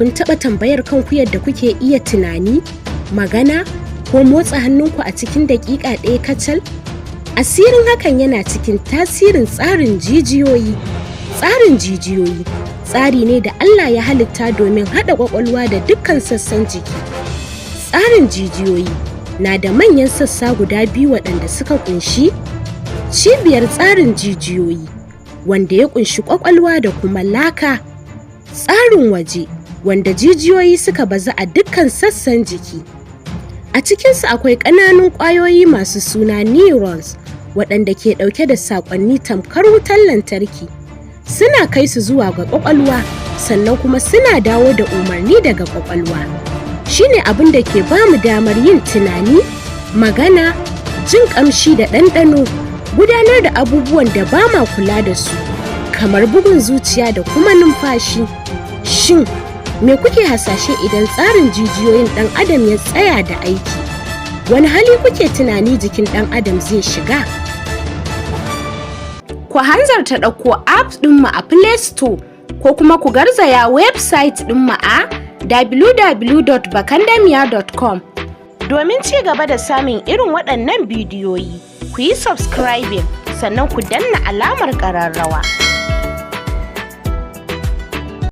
Kun taɓa tambayar kanku yadda kuke iya tunani, magana, ko motsa hannunku a cikin daƙiƙa ɗaya kacal? Asirin hakan yana cikin tasirin tsarin jijiyoyi. Tsarin jijiyoyi tsari ne da Allah ya halitta domin haɗa ƙwaƙwalwa da dukkan sassan jiki. Tsarin jijiyoyi na da manyan sassa guda biyu, waɗanda suka ƙunshi cibiyar tsarin jijiyoyi, wanda ya ƙunshi ƙwaƙwalwa da kuma laka, tsarin waje, wanda jijiyoyi suka bazu a dukkan sassan jiki. A cikinsu akwai ƙananun ƙwayoyi masu suna neurons, waɗanda ke ɗauke da saƙonni tamkar wutar lantarki. Suna kai su zuwa ga ƙwaƙwalwa, sannan kuma suna dawo da umarni daga ƙwaƙwalwa. Shi ne abin da ke ba mu damar yin tunani, magana, jin ƙamshi da ɗanɗano, gudanar da abubuwan da ba ma kula da su, kamar bugun zuciya da kuma numfashi. Shin me kuke hasashe idan tsarin jijiyoyin ɗan adam ya tsaya da aiki? Wani hali kuke tunani jikin ɗan adam zai shiga? Ku hanzarta ɗauko app ɗinmu a Play Store, ko kuma ku garzaya website ɗinmu a www.bakandamiya.com domin ci gaba da samun irin waɗannan bidiyoyi. Ku yi subscribing, sannan ku danna alamar ƙararrawa.